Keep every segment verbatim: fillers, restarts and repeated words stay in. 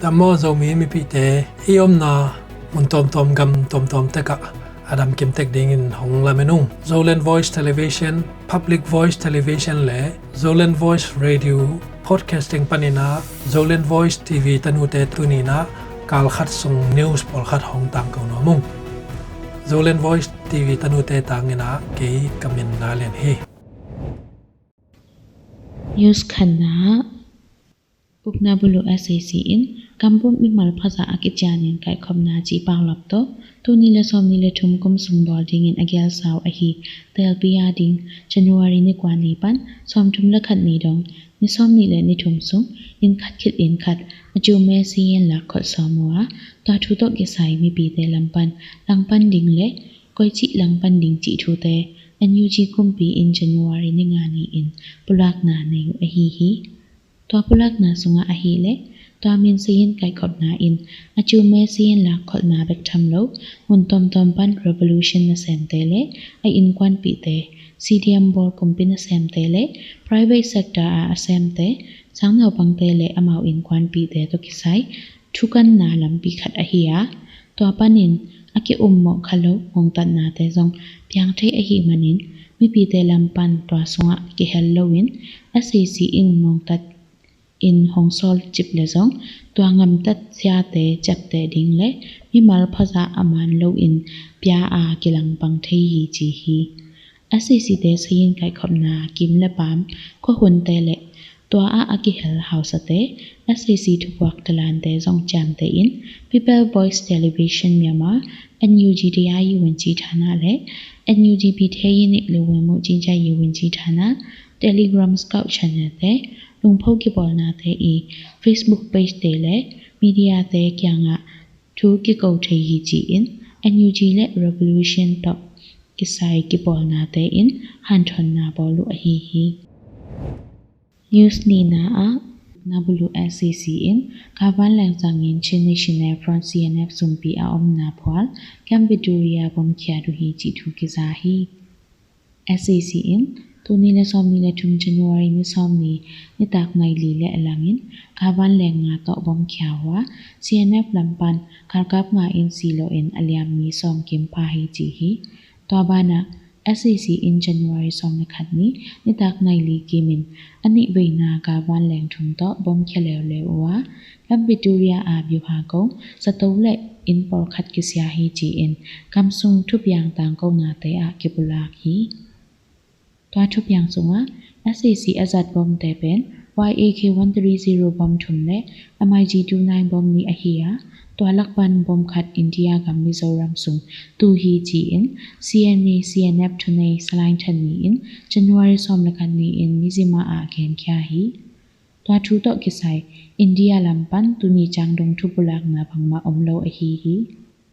Dam maw Zomi mipite, i omna mun tawmtawm gam tawmtawm tekah a dam kim tek dingin hong lamen ung. Zoland Voice Television, Public Voice Television le Zoland Voice Radio Podcasting paninah Zoland Voice T V tanute tuninah kalkhat sung news pawlkhat hong tangko nuam ung. Zoland Voice T V tanute tanginah kei ka min Na Lian hi. News khatna ah, Ukna Bulu S A C in kampum mimal phazah a kicianin kaikhopna cih paulap tawh tuni le sawmni le thum kum sung bawl dingin a gialsau ahi telpi a ding January ni kua ni pan sawmthum le khat ni dong ni sawmni le ni thum sung inn khat khit inn khat a cu mesi in lak kholh sawm uh a, tua thu tawh kisai mipite lampan langpan ding le koici langpan ding cih thute N U G kumpi in January ni nga ni in pulakna nei uh ahi hi. Tua pulakna sungah ahileh tua min sayin kaikhopna in a cu mesi in lak kholhna bek tham lo mun tawmtawm pan revolution nasemte le a innkuanpihte, C D M bawl kumpi nasemte le private sector a a semte, sang naupangte le amau innkuanpihte tawh kisai thukanna lampi khat ahi a, tua panin a ki-ummawh kha lo ngongtatnate zong piang thei ahih manin mipite lampan tua sungah kihel loin S A C in ngongtat in hong sawl cip le zong tua ngamtat siate ciapteh ding le mimal phazah a man loin pia a kilang pang thei hi ci hi. S A C te sayin kaikhopna kim le paam khuahunte le tua ah a kihel hausate, S A C thupuak talante zong ciamteh in People Voice Television Myanmar, N U G T I U N G thana le N U G P T I nik le wemu cinca U N G thana, Telegram Scout Channel te, lungpho kipawlnate i Facebook page te le media te kiangah thu kiko thei hi ci-in N U G le revolution tawh kisai kipawlnate in hanthonna bawl uh ahi hi. News nihna ah, Ukna Bulu S A C in Kavan Leng zangin Chin National Front C N F sumpi a omna phual Camp Victoria bom khiat uh hi cih thu kiza hi. S A C in tuni le sawmni le thum January ni sawmni nitak nai li le a langin Kavan Leng nga tawh bom khia uh a, C N F lampan kalkap nga in si lo in a liam mi sawm kim pha hi ci hi. Tua banah S A C in January sawm le khat ni nitak nai li kimin a nih veina Kavan Leng thum tawh bom khia leuleu uh a, Camp Victoria a byuha kong zato le inn pawlkhat kisia hi ci-in kamsung thupiang tangkonate ah kipulak hi. Tua thupiang sungah S A C a zat bomte pen Y A K one three zero bom thum le M I G two nine bom nih ahi a, tua lakpan bom khat India gam Mizoram sung tu hi ci-in C N A C N F thunei Salai Than ni in January sawm le khat ni in Mizzima ah genkhia hi. Tua thu tawh kisai India lampan tuni ciang dong thupulakna bangmah om lo ahi hi.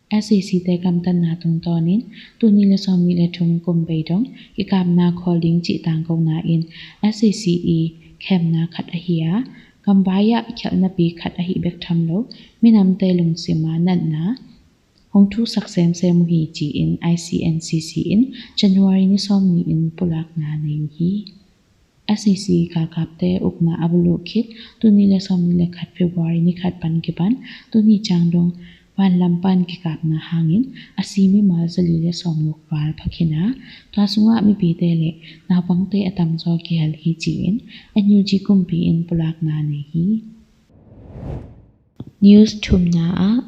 S A C te kamtatna tungtawnin tuni le sawmni le thum kum bei dong kikapna khawl ding cih tangkona in S A C i khemna khat ahi a, gambai ah khialhnapi khat ahi bek tham lo minamte lungsima natna hong thusak semsem uh hi ci-in I C N C C in January ni sawmni in pulakna nei uh hi. S A C galkapte ukna a buluh khit tuni le sawmni le khat February ni khat pan kipan tuni ciang dong vanlam pan kikapna hangin a si mimal zali le sawmguk val phakhin a, tua sungah mipite le naupangte a tamzaw kihel hi ci-in N U G kumpi in pulakna nei hi. News thumna ah,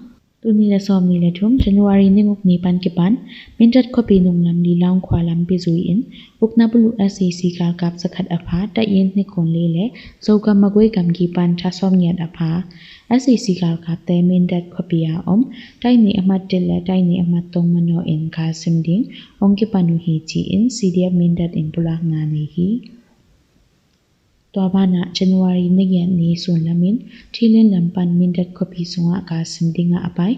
tuni le sawmni le thum January ni guk ni pan kipan Mindat khuapi nunglam Lilaung khua lampi zui in ukna buluh S A C galkap zakhat a pha, tai in hnikun li le Zogam Magway gamgi pan tha sawmngiat a pha S A C galkapte Mindat khuapi a om tai ni a mat tel le tai ni a mat tong manawh in galsim ding hong kipan uh hi ci-in C D F Mindat in pulakna nei hi. Tua banah January ni giat ni sunlamin Thilin lampan Mindat khuapi sungah galsim dingah a pai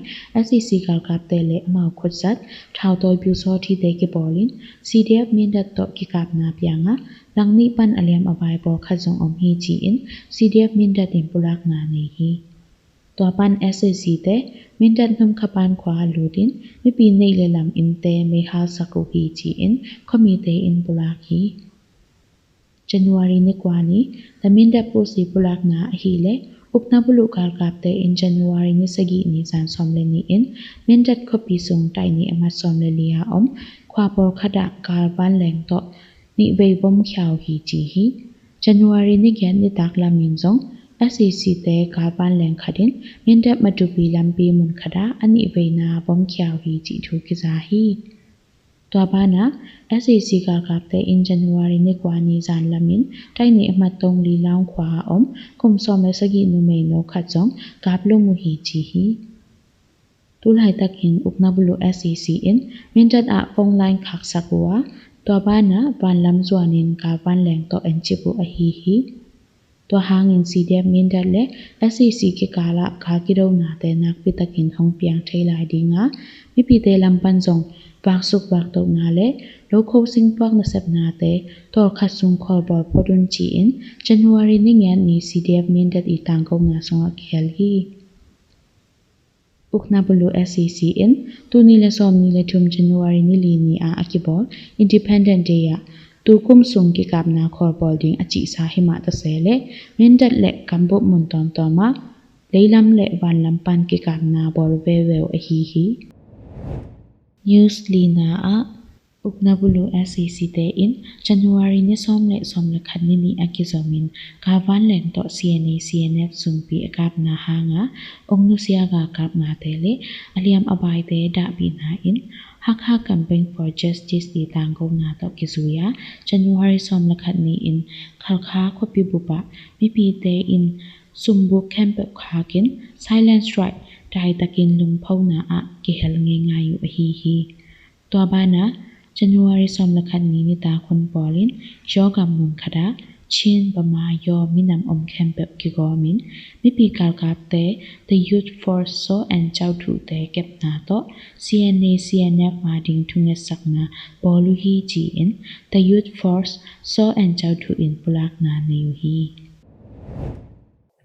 S A C galkapte le amau khutzat thautawi piusaw thite kipawlin C D F Mindat tawh kikapna piangah langnih pan a liam a vai pawlkhat zong om hi ci-in C D F Mindat in pulakna nei hi. Tua pan S A C te Mindat Hnumkhapan khua a lutin mipi neih le lam innte meihalsak uh hi ci-in khuamite in pulak hi. January ni kua ni The Mindat Post i pulakna ahileh Ukna buluh galkapte in January ni sagih ni zan sawm le ni in Mindat khuapi sung taih ni a mat sawm le li a om khua pawlkhat ah galvanleng tawh nihvei bom khia uh hi ci hi. January ni giat nitak lamin zong S A C te galvanleng khat in Mindat Matupi lampi mun khat ah a nihveina bom khia uh hi cih thu kiza hi. Tua banah S A C galkapte in January ni kua ni zan lamin taih ni a mat tong li Laung khua a om kum sawm le sagih numeino khat zong gaplum uh hi ci hi. Tulaitakin ukna buluh S A C in Mindat ah phone line khaksak uh a, tua banah vanlam zuanin galvanleng tawh encip uh ahi hi. Tua hangin C D F Mindat le S A C kikalah gal kidonate nakpitakin hong piang thei lai dinga, mipite lam pan zong vaksuk vaktohna le lokho singpuak nasepnate tawlkhat sung khawlbawl phot un ci-in January ni giat ni C D F Mindat i tangkona sungah kihel hi. Ukna buluh S A C in tuni le sawm ni le thum January ni li ni a a kibawl Independent Day ah tukum sung kikapna khawlbawl ding a cihsa himah tase le Mindat le kambup mun tawmtawm ah leilam le vanlam pan kikapna bawl veve uh ahi hi. News lina ah ukna buluh S A C te in January ni sawm le sawm le khat ni nih a kizomin galvanleng tawh C N A C N F zumpi a kapna hanga ong nusia galkap ngate le a liam a baite dahbihna in Hakha Campaign for Justice i tangkona tawh kizui a January sawm le khat ni in Khalkha khuapi bup ah mipite in sumbuk khempeuh khakin silent strike taitakin lungphona ah kihel ngeingai uh ahi hi. Tua banah January sawm le khat ni nitak hun pawlin Zogam mun khat ah Chin, Burma, Yaw minam om khempeuh kigawmin mipi galkapte The Youth Force Saw and Chau Thu te kepna tawh C N A C N F a ding thungetsakna bawl uh hi ci-in The Youth Force Saw and Chau Thu in pulakna nei uh hi.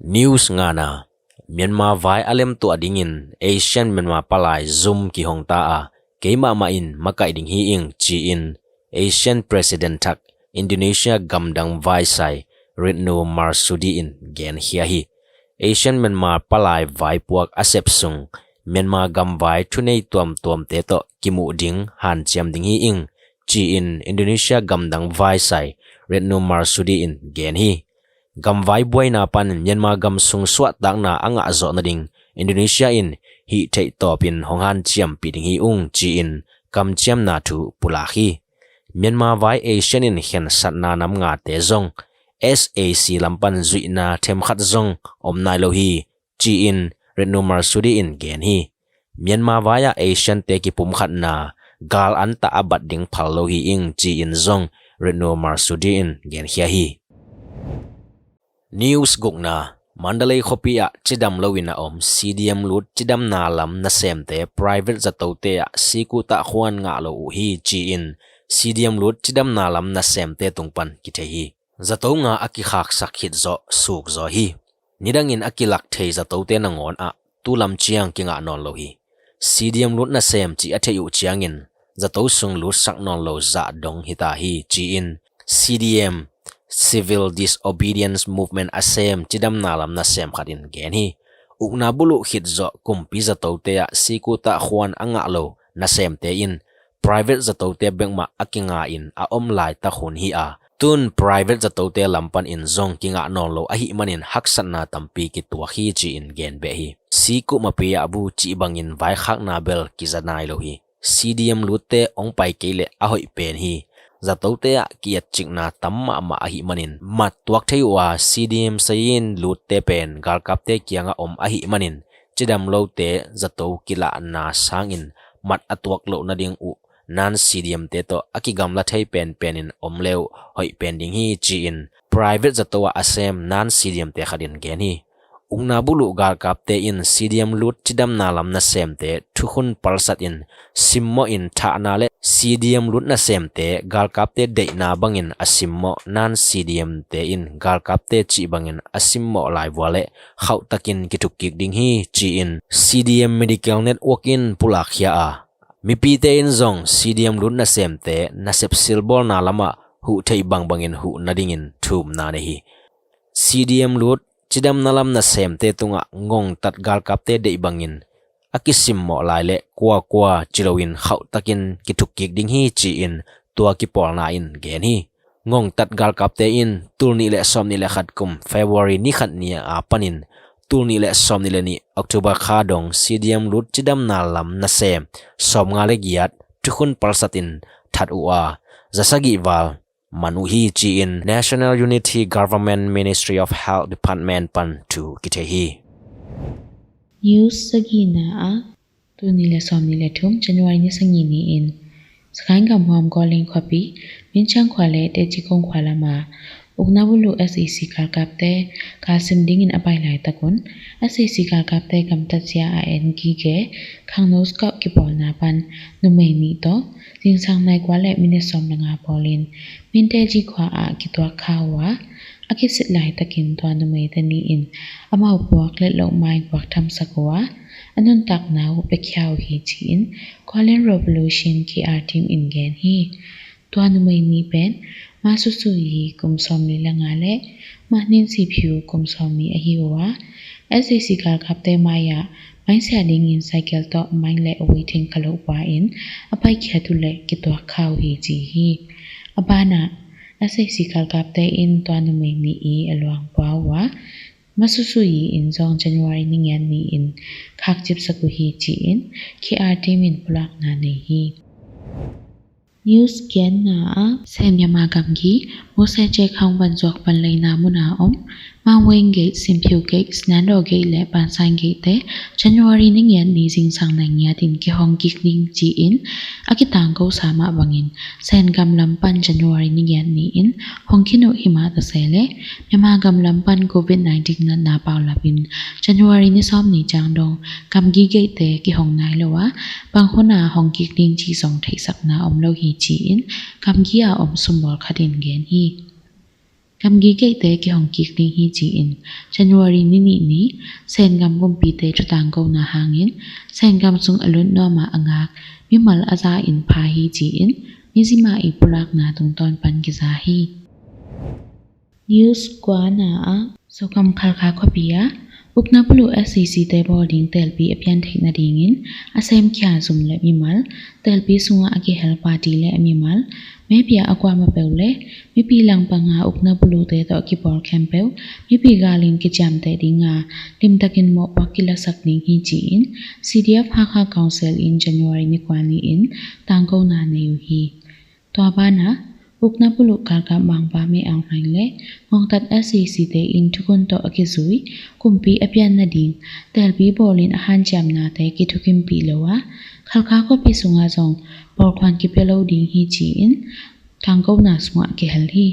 News ngana. Myanmar vai a lemtuah dingin Asian Myanmar palai zum kihong ta a, keimahmah in makaih ding hi ing ci-in Asian President thak Indonesia gamdang vaisai Retno Marsudi in genkhia hi. Asian Myanmar palai vaipuak a sep sung Myanmar gamvai thunei tuamtuamte tawh kimuh ding hanciam ding hi ing ci-in Indonesia gamdang vaisai Retno Marsudi in gen hi. Gamvai buaina pan Myanmar gam sung suahtakna a ngah zawh nading Indonesia in hih theih tawpin hong hanciampih ding hi ung ci-in kamciamna thu pulak hi. Myanmar vai Asian in khensatna nam ngate zong S A C lam pan zuihna themkhat zong om nai lo hi ci-in Retno Marsudi in gen hi. Myanmar vai-ah Asian te kipumkhatna gal antah a bat ding phal lo hi ing ci-in zong Retno Marsudi in genkhia hi. News gukna. Mandalay khuapi ah cidam loin a om C D M lut cidamna lam nasemte private zatote ah sikutah khuan ngah lo uh hi ci-in C D M lut cidamna lam nasemte tung pan kithei hi. Zato nga a kikhaksak khit zawh suk zaw hi. Nidangin a kilak thei zatote nangawn ah tu lam ciang kingah nawn lo hi. C D M lut nasem cih a theih uh ciangin zato sung lutsak nawn lo zah dong hita hi ci-in C D M, Civil Disobedience Movement a sem cidamna lam nasem khat in gen hi. Ukna buluh khit zawh kumpi zatote ah sikutah khuan a ngah lo nasemte in private zatote bekmah a kinga in a om laitak hun hi a, tun private zatote lam panin zong kingah nawn lo ahih manin haksatna tampi kituak hi ci-in gen beh hi. Sikuh mapi ah bu cih bangin vaikhakna bel kiza nai lo hi. C D M lutte ong pai kei leh a hoih pen hi. Zatote ah ki-etcikna tam mahmah ahih manin mat tuak thei uh a, C D M sayin lutte pen galkapte kiangah om ahih manin cidam lote zato kilahna sangin mat a tuak loh nading uh nan C D M te tawh a kigamla thei penpenin om le uh hoih pen ding hi ci-in private zato ah a sem nan C D M te khat in gen hi. Ukna buluh galkapte in C D M lut cidamna lam nasemte thukhun palsat in simmawh in thahna le C D M lut nasemte galkapte deihna bangin a simmawh nan C D M te in galkapte cih bangin a simmawh laivua le khauhtakin kithukkik ding hi ci-in C D M Medical Network in pulakkhia a, mipite in zong C D M lut nasemte nasep silbawlna lamah huh theih bangbangin huh nadingin thumna nei hi. C D M lut cidamna lam nasemte tungah ngongtat galkapte deih bangin a kisimmawh lai le kuakua ci loin khauhtakin kithukkik ding hi ci-in tua kipawlna in gen hi. Ngongtat galkapte in tul nih le sawmnih le khat kum February ni khat ni a panin tul nih le sawmnih le nih October kha dong C D M lut cidamna lam nasem sawmnga le giat thukhun palsatin that uh a, zasagih val man uh hi ci-in National Unity Government Ministry of Health Department pan thu kithei hi. News sagihna ah, tul nih le sawmnih le thum January ni sagih ni-in Sagaing gam huam Kawlin khuapi Minchang khua le Teci kong khua lam ah ukna buluh S A C galkapte kalsim dingin a pai laitak un, S A C galkapte gamtatzia a en gige khangno skauh kipawlna pan numei nih tawh zingsang nai kua le minit sawm le nga pawlin Minteci khua ah kituak kha uh a, a kisit laitakin tua numeite nih in amau puak let loh ma-in puak thamsak uh a, a nuntakna uh piakhia uh hi ci-in Kawlin Revolution K R team in gen hi. Tua numei nih pen Masusui kum sawmli le nga le Mahnin Siphiu kum sawmli ahi uh a, S A C galkapte mai-ah main sia dingin cycle tawh main le a waiting ka loh pua in a paikhiat uh le kituak kha uh hi ci hi. A banah S A C galkapte in tua numei nih i a luang pua uh a, Masusui in zong January ni ngiat ni-in khakcipsak uh hi ci-in K R team in pulakna nei hi. News giatna ah, Sen Myanmar gamgi Mose Jack Hang Van Zuak Van Leina muna om Maweng Gate, Simphiu Gate, Snando Gate le Pansan Gate te January ni ngiat ni zingsang nai ngiatin kihong kik ding ci-in a kitangko sa mah bangin Sen gam lam pan January ni ngiat ni-in hong khin uh hi mah ta se le Myanmar gam lam pan Covid nineteen natna paulapin January ni sawm ni ciang dong gamgi gate te kihong nai lo a, bang hun a hong kik ding ci zong theihsakna om lo hi ci-in gamgi a om sumbawl khat in gen hi. Gamgi gate te kihong kik ding hi ci-in January ni nih ni Sen gam kumpite thutangkona hangin Sen gam sung a lut nuam a a ngak mimal a za in pha hi ci-in Mizzima i pulakna tungtawn pan kiza hi. News kuana ah, Zogam Khalkha khuapi ah ukna buluh S A C te bawl ding telpi a pian theih nadingin a semkhia zum le mimal, telpi sungah a kihel party le a mimal, mepia a kuamah peuh le mipi langpanga ukna buluhte tawh a kipawl khempeuh mipi galin kiciamteh dinga limtakin mawhpuak kilasak ding hi ci-in C D F Hakha Council in January ni kua ni-in tangkona nei uh hi. Tua banah ukna buluh galkap Mangpa Min Aung Hlaing le ngongtat S A C te in thukhun tawh a kizui kumpi a pian nading telpi bawlin a hanciamnate kithukimpih lo a, Khalkha khuapi sungah zong bawlkhuan kipia lo ding hi ci-in tangkona sungah kihel hi.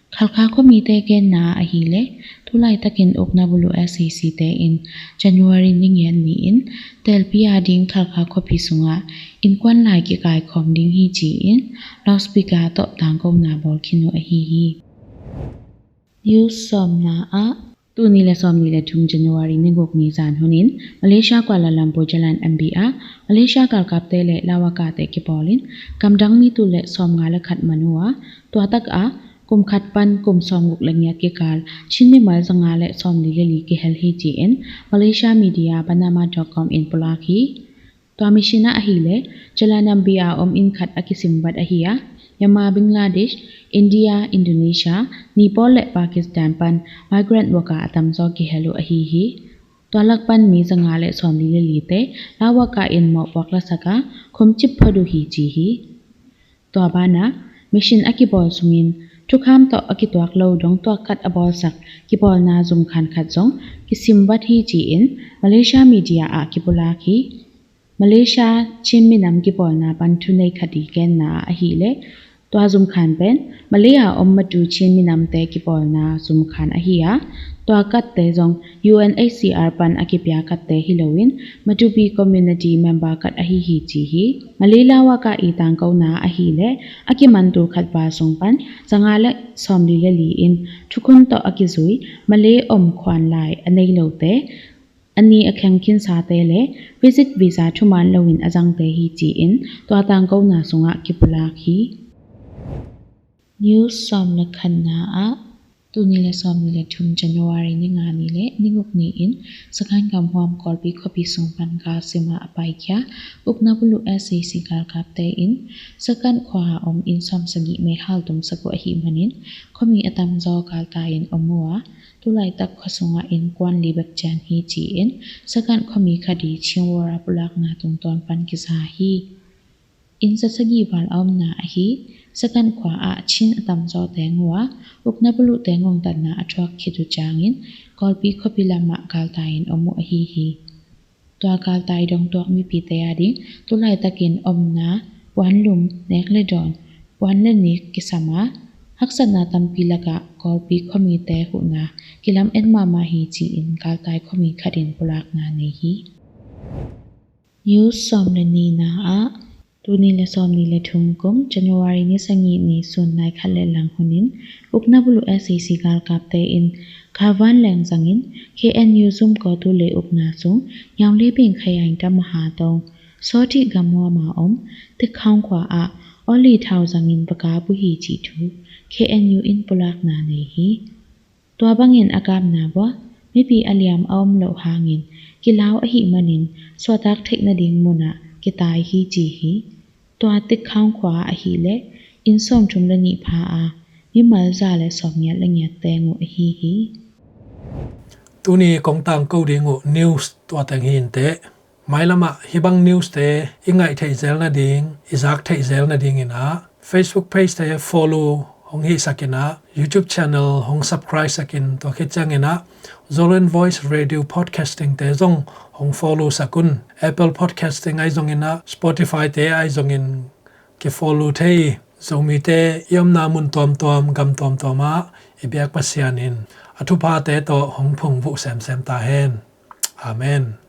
Khalkha khuamite genna ahileh tulaitakin ukna buluh S A C te in January ni ngiat ni-in telpi ading Khalkha khuapi sungah innkuan lai kikaikhawm ding hi ci-in loudspeaker tawh tangkona bawl khin uh ahi hi. News sawmna ah, tul nih le sawmnih le thum January ni guk ni zan hunin Malaysia Kuala Lumpur Jalan M B ah Malaysia galkapte le lawakate kipawlin gamdang mi tul le sawmnga le khat man uh a, tua takah kum khat pan kum sawmguk le ngiat kikal Chin mimal zanga le sawmli le li kihel hi ci-in Malaysia media Bernama dot com in pulak hi. Tua mission ah ahileh Jalan M B ah om inn khat a kisimvat ahi a, Myanmar, Bangladesh, India, Indonesia, Nepal le Pakistan pan migrant worker a tamzaw kihel uh ahi hi. Tua lak pan mi zanga le sawmli le lite lawaka in mawhpuak lasak a khumcip phot uh hi ci hi. Tua banah mission a kibawl sungin thukham tawh a kituak lo dong tuakkat a bawlsak kibawlna zumkhan khat zong kisimvat hi ci-in Malaysia media ah kipulak hi. Malaysia Chin minam kipawlna pan thunei khat i genna ah ahileh tua zumkhan pen Malay a om Matu Chin minamte kipawlna zumkhan ahi a, tua katte zong U N H C R pan a kipia katte hi loin Matupi community member kat ahi hi ci hi. Malay lawaka i tangkona ahileh a kimantul khat val sung pan zanga le sawmli le li in thukhun tawh a kizui Malay om khuan lai a nei lote, a ni a kheng khinsate le visit visa thuman loin a zangte hi ci-in tua tangkona sungah kipulak hi. News sawm le khatna ah, Tul nih le sawm nih le thum January ni nga ni le ni guk ni-in Sagaing gamhuam Kawlpi khuapi sung pan galsim ah a paikhia ukna buluh S A C galkapte in Sagaing khua a om inn sawmsagih meihal tumsak uh ahih manin khuami a tamzaw galtai in om uh a, tulaitak khua sungah inn kuan li bek cian hi ci-in Sagaing khuami khat i Chin War a pulakna tungtawn pan kiza hi. Inn za sagih val a omna ahi Sagaing khua ah Chin a tamzaw teng uh a, ukna buluh teng ngongtatna a thuak khit uh ciangin Kawlpi khuapi lamah galtai in om uh ahi hi. Tua galtai dongtuak mipite ading tulaitakin omna puanlum, nek le dawn, puan le nik kisam a, haksatna tampi lakah Kawlpi khuamite huhna kilam en mahmah hi ci-in galtai khuami khat in pulakna nei hi. News sawm le nihna ah, tul nih le sawm nih le thum kum January ni sagih ni sun nai khat le lang hunin ukna buluh S A C galkapte in galvan leng zangin K N U zum kawtu le ukna sung Nyaung Le Ping Khayang Dam Maha Tong Sawti gamhuam a om Tikhaung khua ah oli thau zangin va kap uh hi cih thu K N U in pulakna nei hi. Tua bangin a kapna uah mipi a liam a om loh hangin kilau ahih manin suahtak theih nading munah kitai hi ci hi. Tua Tikhaung khua ahih leh inn sawmthum le nih pha a mimal za le sawmngiat le ngiat teng uh ahi hi. Tuni kong tangko ding uh news tua teng hi inteh. Mailamah hih bang newste i ngaih theih zel nading, i zak theih zel nadingin ah Facebook pagete follow hong hihsakin ah, YouTube channel hong subscribe sakin, tua khit ciangin ah Zolin Voice Radio podcastingte zong hong follow sak un. Apple Podcasting ahi zongin ah Spotifyte ahi zongin kifollow thei. Zomite i omna mun tuamtuam, gam tuamtuam ah i biak Pasian in a thuphate tawh hong phungvuh semsem ta hen. Amen.